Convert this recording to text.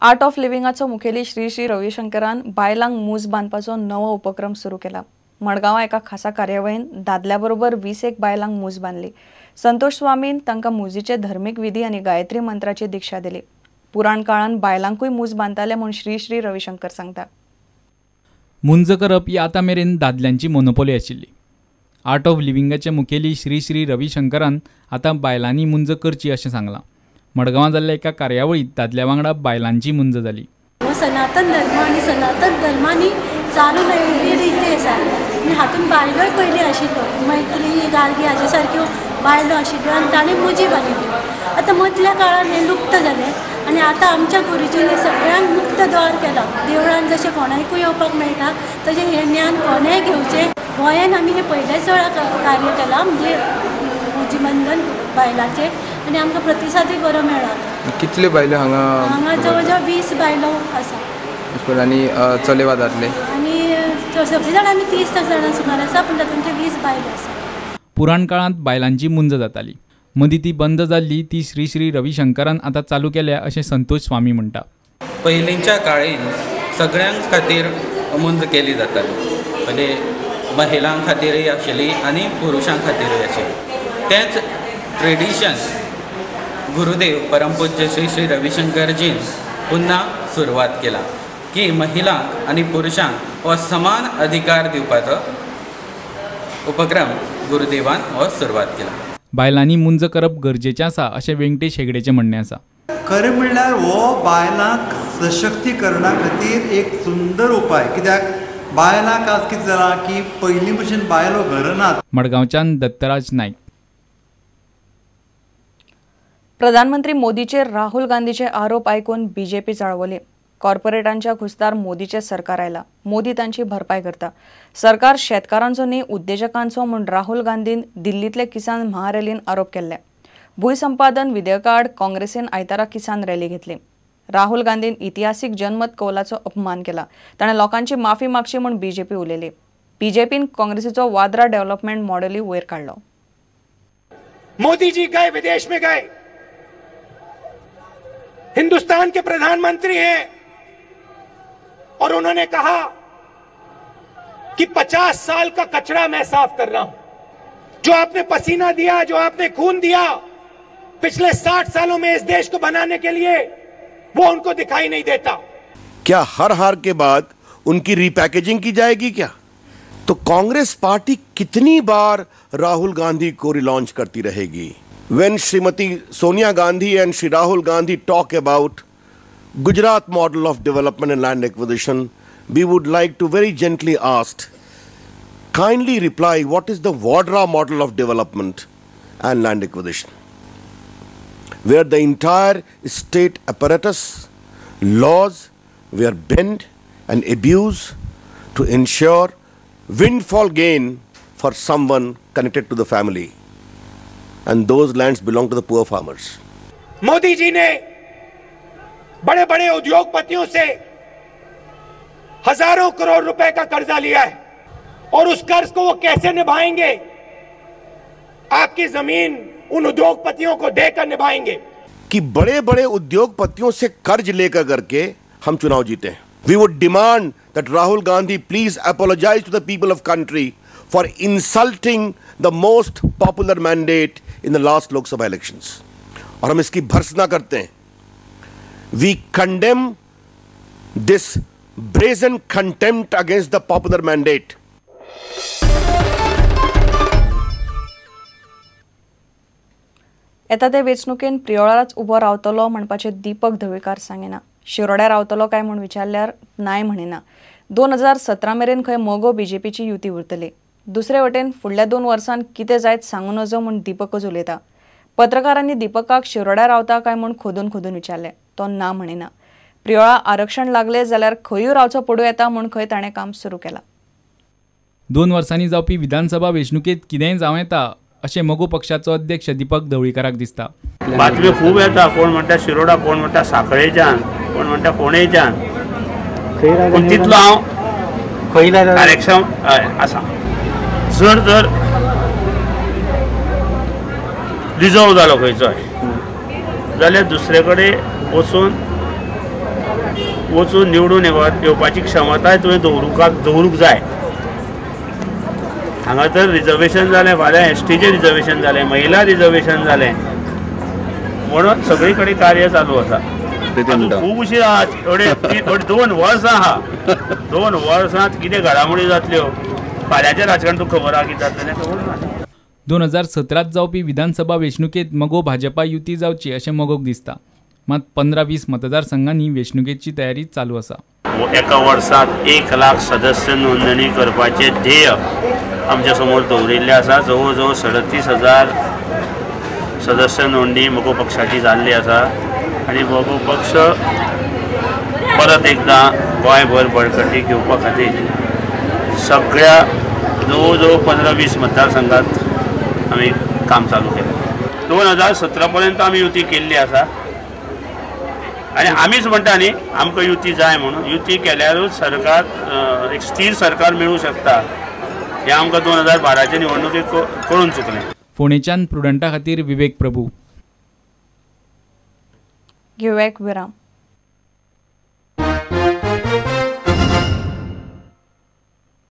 Art of लिव्हिंगाचो मुखेली श्री श्री रविशंकरान बायलांक मूज बांदपाचो नवो उपक्रम सुरू केला. मडगांवां एका खासा कार्यावळीन दादल्या बरोबर 20 बायलांक मूज बांदली. संतोष स्वामीन तांकां मुजीचे धर्मीक विधी आनी गायत्री मंत्राची दीक्षा दिली. पुराण काळान बायलांकूय मूज बांदताले म्हूण श्री श्री रविशंकर सांगता. मुंज करप ही आतां मेरेन दादल्यांची मोनोपोली आशिल्ली. आर्ट ऑफ लिव्हिंगाचे मुखेली श्री श्री रविशंकरान आतां बायलांनी मुंज करची अशें सांगलां. मडगांवां जाल्ल्या एका कार्यावळींत दादल्या वांगडा बायलांची मुंज जाली. हो सनातन धर्म आनी सनातन धर्मांनी चालून आयिल्ली रिती आसा आनी हातूंत बायलोय पयलीं आशिल्ल्यो, मैत्री गार्गी हाजे सारक्यो बायलो आशिल्ल्यो आनी ताणें मुजी बांदिल्ल्यो. आतां मदल्या काळान हें लुप्त जालें आनी आतां आमच्या गुरुजींनी सगळ्यांक मुक्त द्वार केला. देवळान जशें कोणाकूय येवपाक मेळटा तशें हें ज्ञान कोणेंय घेवचें. गोंयान आमी हें पयल्याच वेळा कार्य केलां, म्हणजे मुजी बंधन बायलांचें, आनी आमकां प्रतिसादूय बरो मेळ्ळा. कितल्यो बायलो हांगा? हांगा जवळ जवळ 20 बायलो आसा. आनी चले वा दादले? आनी सगळीं जाणां आमी 30 जाणां सुमार आसा, पूण तातूंतले 20 बायलो आसा. पुराण काळांत बायलांची मुंज जाताली, मदीं ती बंद जाल्ली ती श्री श्री रविशंकरान आतां चालू केल्या अशें संतोष स्वामी म्हणटा. पयलींच्या काळीन सगळ्यां खातीर मुंज केली जाताली, म्हणजे महिलां खातीरय आशिल्ली आनी पुरुशां खातीरय आशिल्ली. तेंच ट्रेडिशन गुरुदेव परमपूज्य श्री श्री रविशंकरजीन पुन्हा सुरवात केला की महिलांक आनी पुरुशांक हो समान अधिकार दिवपाचो उपक्रम गुरुदेवान हो सुरवात केला. बायलांनी मुंज करप गरजेचें आसा अशें वेंकटेश हेगडेचें म्हणणें आसा. खरें म्हणल्यार हो बायलांक सशक्तीकरणा खातीर एक सुंदर उपाय, कित्याक बायलांक आज कितें जालां की पयलीं भशेन बायलो घरनात. मडगांवच्यान दत्तराज नायक. प्रधानमंत्री मोदीचेर राहुल गांधीचे आरोप आयकून बीजेपी चाळवली. कॉर्पोरेटांच्या खुस्तार मोदीचें सरकार आयलां, मोदी तांची भरपाय करता. सरकार शेतकारांचो न्ही उद्देजकांचो म्हूण राहुल गांधीन दिल्लींतले किसान महारॅलीन आरोप केल्ले. भूंयसंपादन विधेयका आड काँग्रेसीन आयतारा किसान रॅली घेतली. राहुल गांधीन इतिहासीक जनमत कौलाचो अपमान केला, ताणें लोकांची माफी मागची म्हूण बीजेपी उलयली. बीजेपीन काँग्रेसीचो वाद्रा डेव्हलपमेंट मॉडेलूय वयर काडलो. मोदी जी गए, विदेश में गए, हिंदुस्तान के प्रधानमंत्री हैं और उन्होंने कहा कि 50 साल का कचरा मैं साफ कर रहा हूं. जो आपने पसीना दिया, जो आपने खून दिया पिछले 60 सालों में इस देश को बनाने के लिए, वो उनको दिखाई नहीं देता. क्या हर हार के बाद उनकी रिपैकेजिंग की जाएगी क्या? तो कांग्रेस पार्टी कितनी बार राहुल गांधी को रिलॉन्च करती रहेगी? When Shrimati Sonia Gandhi and Shri Rahul Gandhi talk about Gujarat model of development and land acquisition, we would like to very gently ask, kindly reply, what is the Vadra model of development and land acquisition, where the entire state apparatus, laws were bent and abused to ensure windfall gain for someone connected to the family, and those lands belong to the poor farmers. Modi ji ने बड़े बड़े उद्योगपतियों से हजारों करोड़ रुपए का कर्जा लिया है और उस कर्ज को वो कैसे निभाएंगे? आपकी जमीन उन उद्योगपतियों को देकर निभाएंगे. कि बड़े बड़े उद्योगपतियों से कर्ज लेकर करके हम चुनाव जीते हैं. We would demand that Rahul Gandhi please apologize to the people of country for insulting the most popular mandate in the last Lok Sabha elections. और हम इसकी भर्त्सना करते हैं. We condemn this brazen contempt against the popular mandate. येता ते वेंचणुकेन प्रियोळाच उबो रावतलो म्हणपाचें दीपक धवळीकार सांगिना. शिरोड्या रावतलो काय म्हूण विचारल्यार नाय म्हणिना. 2017 मेरेन खंय मगो बीजेपीची युती उरतली. दुसरे वटेन फुडल्या 2 वर्सांत कितें जायत सांगू नजो म्हूण दीपकच उलयता. पत्रकारांनी दीपकाक शिरोड्या रावता काय म्हूण खोदून खोदून विचारलें, तो ना म्हणिना. प्रियोळा आरक्षण लागलें जाल्यार खंयूय रावचो पडूं येता म्हूण खंय ताणें काम सुरू केलां. 2 वर्सांनी जावपी विधानसभा वेंचणुकेंत कितेंय जावं येता अशें मगो पक्षाचो अध्यक्ष दीपक धवळीकाराक दिसता. बातम्यो खूब येता, कोण म्हणटा शिरोडा, कोण म्हणटा साखळेच्यान, कोण म्हणटा फोंडेच्यान, पूण तितलो हांव कार्यक्षम आसा. जर जर रिजर्व जालो खंयचोय जाल्यार दुसरे कडेन वचून वचून निवडून येवपाची क्षमताय तुवें दवरूंक जाय. हांगा तर रिजर्वेशन जालें, फाल्यां एसटीचें रिजर्वेशन जालें, महिला रिजर्वेशन जालें, म्हणून सगळी कडेन कार्य चालू आसा. खूब उशीर आहा, 2 वर्सां आहा, 2 वर्सांत कितें घडामोडी जातल्यो फाल्यांचें राजकारण तुका खबर आहा कितें जातलें खबर ना. 2017 जावपी विधानसभा वेंचणुकेंत मगो भाजपा युती जावची अशें मगोक दिसता. मात 15-20 मतदारसंघांनी वेंचणुकेची तयारी चालू आसा. एका वर्सांत 1 लाख सदस्य नोंदणी करपाचें ध्येय आमच्या समोर दवरिल्लें आसा. जवळ जवळ 37,000 सदस्य नोंदणी मगो पक्षाची जाल्ली आसा आनी मगो पक्ष परत एकदां गोंयभर बळकटी घेवपा खातीर सगळ्या जवळ जवळ 15-20 मतदारसंघात आमी काम चालू केलें. 2017 पर्यंत आमी युती केल्ली आसा आनी आमीच म्हणटा न्ही आमकां युती जाय म्हणून. युती केल्यारूच सरकार एक स्थीर सरकार मेळूं शकता हें आमकां 2012 निवडणुकेक कळून चुकलें. फोंडेच्यान प्रुडंटा खातीर विवेक प्रभू. घेवया एक विराम.